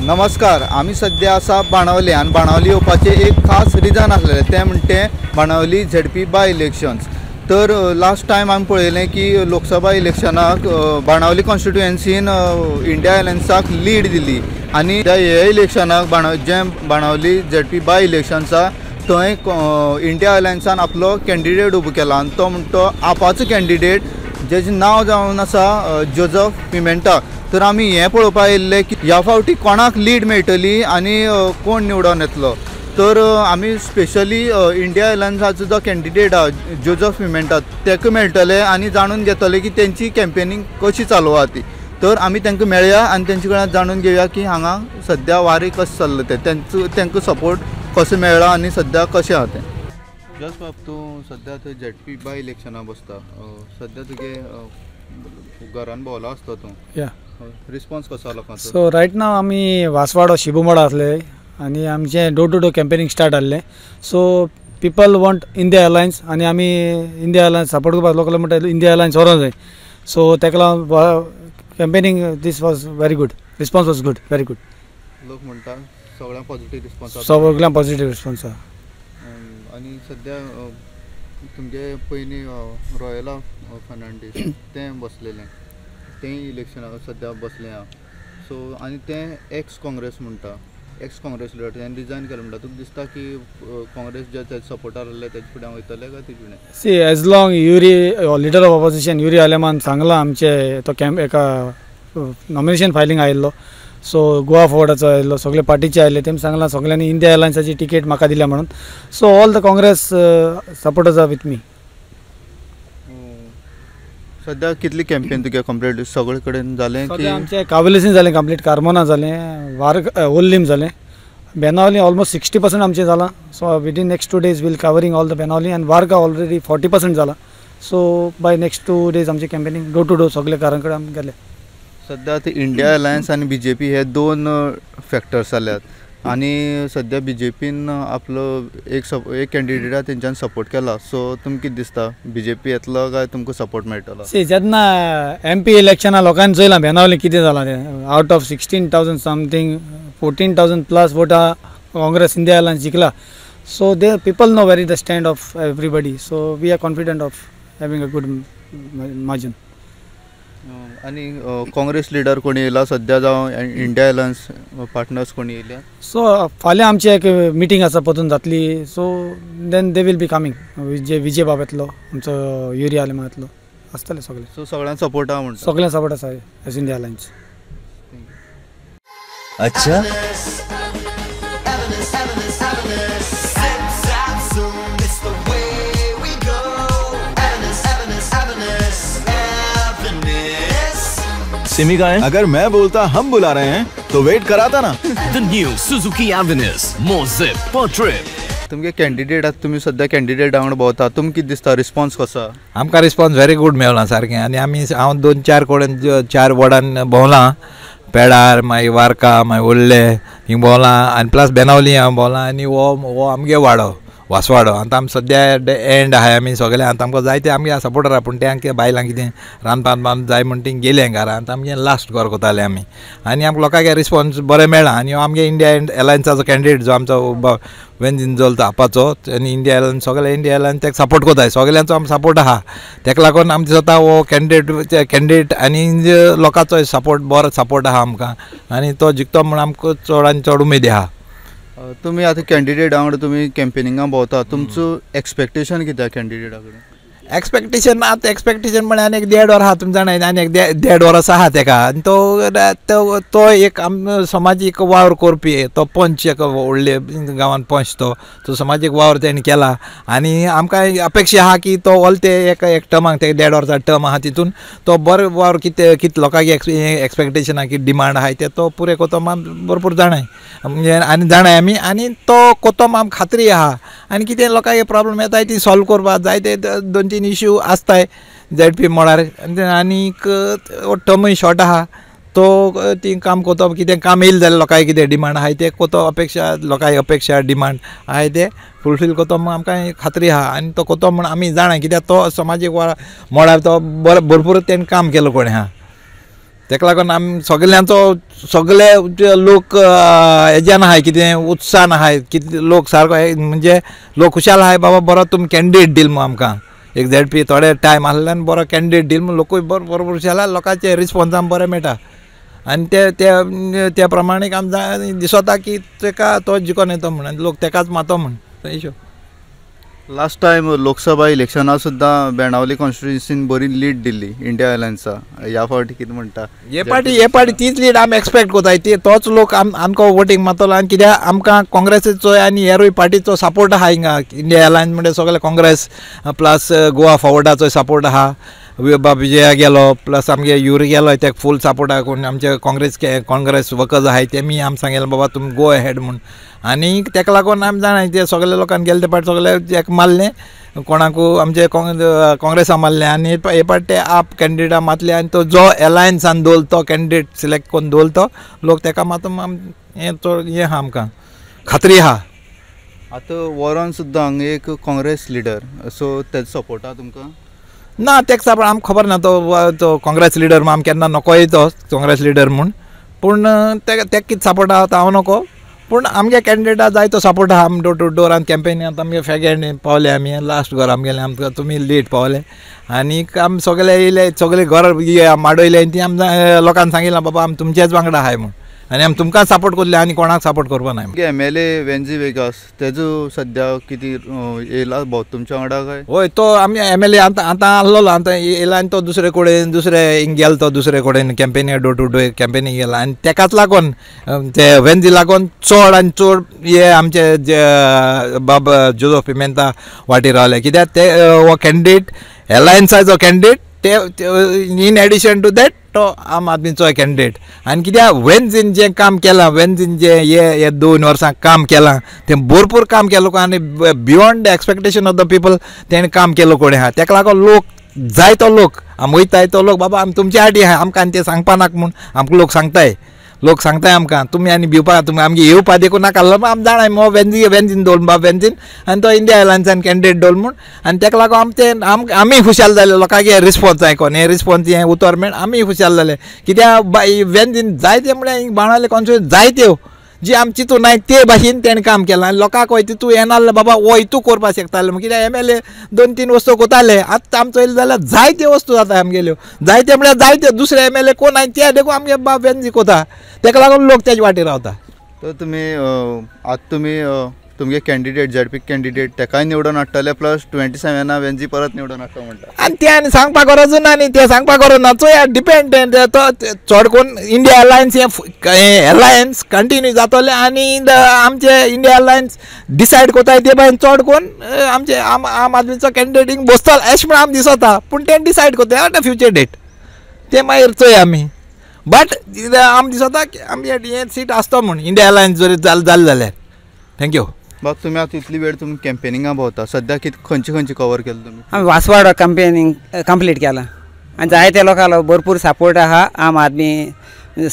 नमस्कार, आमी सद्या आसा बाणावली आनी बाणावली येवपाचें एक खास रिजन आसलेलें तें म्हणटे बाणावली झेडपी बाय इलेक्शन्स. तर लास्ट टायम आमी पळयलें की लोकसभा इलेक्शनाक बाणावली कॉन्स्टिट्युएन्सीन इंडिया अलायन्साक लीड दिली आनी ह्या इलेक्शनाक जें बाणावली झेडपी बाय इलेक्शन्स आसा थंय इंडिया अलायन्सान आपलो कॅन्डिडेट उबो केला आनी तो म्हणटा आपाचो कॅन्डिडेट जेचें नांव जावन आसा जोजफ पिमेंटा. तर आमी हें पळोवपाक येयल्ले की ह्या फावटी कोणाक लीड मेळटली आनी कोण निवडून येतलो. तर आमी स्पेशली इंडिया अलायन्साचो जो कॅन्डिडेट आसा जोजफ पिमेंटा ताका मेळटले आनी जाणून घेतले की तेंची कॅम्पेनींग कशी चालू आसा ती. तर आमी तांकां मेळया आनी तेंचे कडल्यान जाणून घेवया की हांगा सद्या वारें कशें चल्लां तें, तेंचो तांकां सपोर्ट कसो मेळ्ळा आनी सद्या कशें आसा तें. जस बाब, तूं सद्या थंय झेडपी बाय इलेक्शनाक बसता, सद्या तुगे घरान भोंवला आसता तूं, रिस्पॉन्स कसो लोकांचो? सो रायट नाव आमी वासवाडो शिबुमोडा आसले आनी आमचें door to door campaigning start जाल्लें. So people want India Alliance आनी आमी इंडिया अलायन्स सपोर्ट करपाक लोक म्हणटा इंडिया अलायन्स व्हरोंक जाय. सो ताका लागून campaigning this was very good, response was good, very good. लोक म्हणटा सगळ्यांक पॉझिटिव्ह रिस्पॉन्स, सगळ्यांक पॉझिटिव्ह रिस्पॉन्स आसा. आनी सद्या तुमगे पयलीं रॉयला फर्नांडीस तें बसलेलें, तेंय इलेक्शनाक सद्या बसलें आसा. सो आनी तें एक्स काँग्रेस म्हणटा, एक्स काँग्रेस लिडर तेणें रिजायन केलें म्हणटा. तुका दिसता की काँग्रेस जे तेजे सपोर्टार आसले तेजे फुडें वयतले काय तेजे फुडें? See, as long Yuri leader of opposition Yuri आलेमान सांगलां आमचे तो कॅम्प एका नॉमिनेशन फायलींग आयिल्लो, सो गोवा फॉरवर्डाचो आयिल्लो, सगळे पार्टीचे आयिल्ले, तेमी सांगलां सगळ्यांनी इंडिया अलायन्साची टिकेट म्हाका दिल्या म्हणून. So all the Congress supporters are with me. सद्या कितली कॅम्पेन तुगे कंप्लीट सगळे कडेन जालें? की आमचें कावेलीसीन जालें कंप्लीट, कार्मोना जालें, वार्क ओल्लीम जालें, बेनावली ऑलमोस्ट 60% आमचें जालां. So within next 2 days we'll covering all the Benaulim आनी वार्का ऑलरेडी 40% जालां. सो बाय नेक्स्ट 2 डेज आमचें कॅम्पेनींग डोर टू डोर सगळे घरां कडेन आमी गेले. सद्या आतां इंडिया अलायन्स आनी बीजेपी हे दोन फॅक्टर्स जाल्यात आनी सद्या बीजेपीन आपलो एक कॅन्डिडेटा तेंच्यान सपोर्ट केला. सो तुमकां कितें दिसता, बीजेपी येतलो काय तुमकां सपोर्ट मेळटलो? सी, जेन्ना एम पी इलेक्शनां लोकांनी चोयलां बेनावली कितें जालां तें, out of 16,000 something 14,000 plus वोटां काँग्रेस इंडिया अलायन्स जिखला. So they people know very the stand of everybody, so we are confident of having a good margin. आनी काँग्रेस लिडर कोणी येयला सद्या जावं इंडिया अलायन्स पार्टनर्स कोणी येयल्या? सो फाल्यां आमची एक मिटींग आसा परतून जातली, so then they will be coming. Vijay बाब येतलो, आमचो युरी आलेमा येतलो, आसतले सगळे. सो सगळ्यांक सपोर्ट आहा म्हणटा? सगळ्यांक सपोर्ट आसा एज इंडिया अलायन्स. अच्छा, सिमी का है? अगर मैं बोलता हम बुला रहे हैं तो वेट कराता ना. The new Suzuki Avenis, more zip per trip. तुमगे कॅन्डिडेट आतां तुमी सद्या कॅन्डिडेट वांगडा भोंवता, तुमकां कितें दिसता रिस्पॉन्स कसो? आमकां रिस्पॉन्स व्हेरी गूड मेळ्ळा सारकें. आनी आमी हांव 2-4 कडेन 4 वॉर्डान भोंवलां, पेडार, मागीर वार्का, मागीर ओल्ले हिंग भोंवलां आनी प्लस बेनावली हांव भोंवलां. आनी हो आमगे वाडो वासवाडो आतां आमी सद्या एंड आहाय आमी सगळे. आतां आमकां जायते आमगे सपोर्टर आहा, पूण ते आमगे बायलां कितें रांदपान बांद जाय म्हण ती गेलें घरा. आतां आमगे लास्ट घर कोताले आमी आनी आमकां लोकांक रिस्पॉन्स बरें मेळ्ळा. आनी आमगे इंडिया अलायन्साचो कॅन्डिडेट जो आमचो वेंजीन चलता आपाचो, आनी इंडिया अलायन्स सगळे इंडिया अलायन्स ताका सपोर्ट कोताय, सगळ्यांचो आमचो सपोर्ट आहा. ताका लागून आमचें जाता हो कॅन्डिडेट आनी लोकांचो सपोर्ट बरो सपोर्ट आहा आमकां आनी तो जिखतो म्हूण आमकां चड आनी चड उमेद आहा. तुमी आतां कॅन्डिडेटा वांगडा तुमी कॅम्पेनिंगा भोंवता, तुमचो एक्सपेक्टेशन कितें कॅन्डिडेटा कडेन? एक्सपेक्टेशन आतां एक्सपेक्टेशन म्हळ्यार आनी एक 1.5 वर आहा, तुमी जाणा, आनी एक 1.5 वर्स आहा तेका. आनी तो तो एक आम समाजीक वावर करपी, तो पंच एक व्हडले गांवान पंच, तो समाजीक वावर तेणें केला आनी आमकां अपेक्षा आहा की तो ऑल ते एक टर्माक, ते 1.5 वर्सा टर्म आहा तितून तो बरो वावर कितें कितें लोकांक एक्सपेक्टेशन आहा की डिमांड आहा ते तो पुरें कोतो आम भरपूर जाणाय म्हणजे आनी जाणाय आमी आनी तो कोतो आमकां खात्री आहा. आनी कितें लोकांक प्रॉब्लम येताय ती सॉल्व करपाक जायते 2-3 इश्यू आसताय झेडपी मळार आनीक टर्मूय शॉर्ट आहा, तो ती काम कोतो कितें काम येयलें जाल्यार लोकांक कितें डिमांड आहाय ते कोतो अपेक्षा लोकांक अपेक्षा डिमांड आहाय ते फुलफील कोतो म्हूण आमकां खात्री आहा. आनी तो कोतो म्हूण आमी जाणा कित्याक तो समाजीक मळार तो बरो भरपूर तेणें काम केलो कोणें आहा. तेका लागून आमी सगल्यांचो सगळे लोक हेज्यान आहाय कितें उत्साहान आहाय कितें लोक सारको म्हणजे लोक खुशाल आहाय बाबा बरो तुमी कॅन्डिडेट दिल म्हूण आमकां एक झेडपी थोडे टायम आसल्यान बरो कॅन्डिडेट दिल म्हूण लोकूय बरो बरोबर खुशाल आहा लोकांचे रिस्पोन्स आमकां बरें मेळटा आनी ते त्या प्रमाणे आमकां दिसता की तेका तो जिकोन येतो म्हूण आनी लोक तेकाच मातो म्हूण हिशोब. लास्ट टायम लोकसभा इलेक्शना सुद्दां बेणावली कॉन्स्टिट्युएन्सीन बरी लीड दिल्ली इंडिया अलायन्सा, ह्या फावटी कितें म्हणटा? हे फावटी तीच लीड आमी एक्सपेक्ट कोताय, ती तोच लोक आमकां वोटींग मारतलो आनी कित्याक आमकां काँग्रेसीचो आनी हेरूय पार्टीचो सपोर्ट आहा हिंगा. इंडिया अलायन्स म्हणजे सगळे काँग्रेस प्लस गोवा फॉवर्डाचो सपोर्ट आहा, बाब विजया गेलो प्लस आमगे युरी गेलो तेका फूल सपोर्ट आहा. कोण आमचे काँग्रेस वर्कर्स आहाय तेमी आमी सांगलें बाबा तुमी गो अहेड म्हूण आनी तेका लागून आमी जाणा ते सगळे लोकांक गेले ते पाट सगळे तेका मारलें कोणाकू आमचे काँग्रेसा मारलें आनी हे पाट ते आप कॅन्डिडेटा मारले आनी तो जो एलायन्सान दवरलो तो कॅन्डिडेट सिलेक्ट करून दवरलो तो लोक तेका मात हें चड हें आहा आमकां खात्री आहा. आतां वॉरन सुद्दां हांगा एक काँग्रेस लिडर, सो तेजो सपोर्ट आहा तुमकां? ना तेका सपोर्ट आमकां खबर ना, तो काँग्रेस लिडर म्हूण आमकां केन्ना नकोय तो काँग्रेस लिडर म्हूण, पूण तेका कितें सपोर्ट आहा तो हांव नको, पूण आमगे कॅन्डिडेटा जाय तो सपोर्ट आहा. आमी डोर टू डोर आनी कॅम्पेनी आतां आमगे फेगेंड पावले आमी लास्ट घर आमगेलें आमकां तुमी लेट पावले आनी आमी सगळे येयले सगळे घर माडयले आनी ती आमकां लोकांक सांगिलां बाबा आमी तुमचेच वांगडा आहाय म्हूण आनी आमी तुमकां सपोर्ट करले आनी कोणाक सपोर्ट करपा नाय. MLA Venzy Vegas तेजो सद्या कितें येयला भोव तुमच्या वांगडा काय? हय तो आमी MLA आतां आतां आसलेलो आतां येयला आनी तो दुसरे कडेन दुसरे हिंग गेलो तो दुसरे कडेन कॅम्पेनी डोर टू डोर कॅम्पेनी गेला आनी तेकाच लागून ते वेन्झी लागून चड आनी चड हे आमचे जे बाब जोजफ पिमेंता वाटेर रावले कित्याक ते हो कॅन्डिडेट एलायन्साचो कॅन्डिडेट ते इन एडिशन टू that तो आम आदमीचो कॅन्डिडेट आनी कित्याक वेन्झीन जें काम केलां वेन्झीन जें हे 2 वर्सां काम केलां तें भरपूर काम केलां आनी beyond the expectation of the people तेणें काम केलो कोणें आहा. तेका लागून लोक जायतो लोक आमी वयताय तो लोक बाबा आमी तुमच्या आटी आहा आमकां आनी तें सांगपा नाका म्हूण आमकां लोक सांगताय लोक सांगताय आमकां तुमी आनी भिवपा तुमी आमगे येवपा देखून नाका आमी जाणाय मो वेन्झी वेन्झीन दवरलो बाब वेन्झीन आनी तो इंडिया अलायन्सान कॅन्डिडेट दवरलो म्हूण आनी तेका लागून आमचे आमी खुशाल जाले लोकांक हे रिस्पोन्स आयकोन हे रिस्पोन्स हें उतर मेळ आमी खुशाल जाले कित्याक वेन्झीन जायते म्हळ्यार बाणावले कॉन्स्टिट्युएन्सी जायत्यो जी आमी चिंतूं नाय ते भाशेन तेणें काम केलां आनी लोकांक हय तितू येनासलें बाबा हो हितू करपाक शकताले कित्याक MLA 2-3 वस्तू कोताले आतां आमचो येयले जाल्यार जायत्यो वस्तू जाता आमगेल्यो जायते म्हळ्यार जायत्यो दुसरे MLA कोण आनी ते देखून आमगे बाब वेन्झी कोता तेका लागून लोक तेजे वाटेर रावता. तर तुमी आतां तुमी तुमगे कॅन्डिडेट झेडपी कॅन्डिडेट तेकाय निवडून हाडटले प्लस 27 वेन्झी परत निवडून हाडटा म्हणटा आनी तें आनी सांगपाक गरज ना न्ही तें सांगपाक गरज ना चोया डिपेंड तो चड करून इंडिया अलायन्स हें अलायन्स कंटिन्यू जातलें आनी आमचे इंडिया अलायन्स डिसायड कोताय ते भायर चड करून आमचे आम आदमीचो कॅन्डिडेट हिंग बसतलो अशें म्हूण आमी दिसता पूण तें डिसायड कोताय एट अ फ्युचर डेट तें मागीर चोया आमी बट आमी दिसता की आमगे हें सीट आसतो म्हूण इंडिया अलायन्स जरी जालें जाल्यार. Thank you. बाब तुमी आतां इतली वेळ तुमी कॅम्पेनिंगा भोंवता सद्या कितें खंयचे खंयचे कवर केलें तुमी? आमी वासवाडो कॅम्पेनिंग कंप्लीट केलां आनी जायते लोकांलो भरपूर सपोर्ट आहा. आम आदमी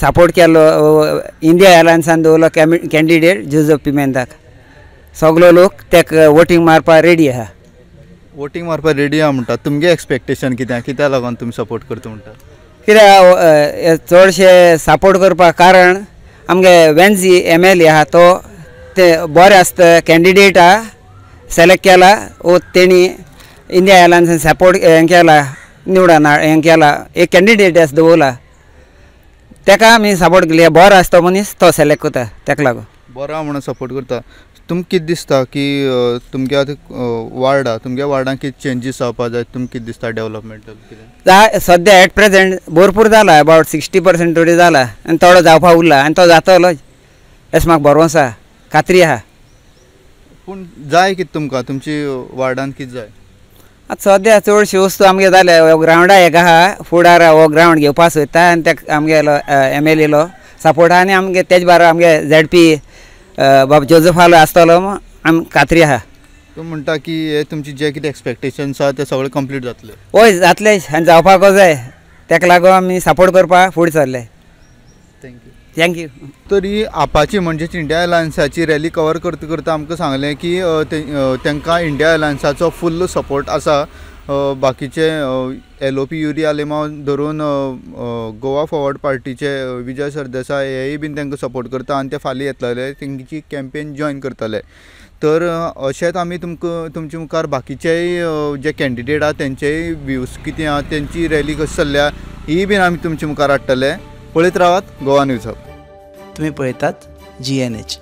सपोर्ट केल्लो इंडिया अलायन्सान दवरलो कॅन्डिडेट जोजफ पिमेंताक सगलो लोक तेका वोटींग मारपाक रेडी आहा. वोटींग मारपाक रेडी आहा म्हणटा तुमगे एक्सपेक्टेशन कितें कित्याक लागून तुमी सपोर्ट करता म्हणटा? कित्याक चडशे सपोर्ट करपाक कारण आमगे वेन्झी MLA आहा तो ते बरें आसता कॅन्डिडेट आहा सिलेक्ट केला वो तेणी इंडिया अलायन्सान सपोर्ट हें केला निवडून हें केला एक कॅन्डिडेट आसा दवरला तेका आमी सपोर्ट केली बरो आसता मनीस तो सिलेक्ट करता तेका लागून बरो म्हणून सपोर्ट करता. तुमकां कितें दिसता की तुमगे आतां वार्डा तुमगे वार्डान कितें चेंजीस जावपा जाय तुमकां कितें दिसता डेवलपमेंटल कितें? सद्या एट प्रेजेंट भरपूर जाला अबावट 60% तरी जाला आनी थोडो जावपा उरला आनी तो जातलो अशें म्हाका भरवंस आहा खात्री आहा. पूण जाय कितें तुमकां तुमची वार्डान कितें जाय? आतां सद्या चडशी वस्तू आमगे जाल्या हो ग्रावंडा एक आहा फुडार हो ग्रावंड घेवपाक सोदता आनी तेका आमगेलो MLA support आहा आनी आमगे तेज बारा आमगे ZP बाब जोजफालो आसतलो आमी खात्री आहा. तूं म्हणटा की हे तुमचे जे कितें एक्सपेक्टेशन्स आहा ते सगळे कंप्लीट जातले? हय जातले आनी जावपाक जाय तेका लागून आमी सपोर्ट करपाक फुडें सरले. Thank you. Thank you. तर ही आपाची म्हणजेच इंडिया अलायन्साची रॅली कवर करता करता आमकां सांगलें की तांकां इंडिया अलायन्साचो फुल्ल सपोर्ट आसा. बाकीचे LOP Yuri Alemao धरून गोवा फॉरवर्ड पार्टीचे विजय सरदेसाय हेय बीन तांकां सपोर्ट करता आनी ते फाल्यां येतले तेंची कॅम्पेन जॉयन करतले. तर अशेंच आमी तुमकां तुमचे मुखार बाकीचेय जे कॅन्डिडेट आहा तेंचेय व्यूज कितें आहा, तेंची रॅली कशी चल्ल्या ही बीन आमी तुमचे मुखार हाडटले. पळयत रावात गोवा न्यूज हब. तुमी पळयतात GNH.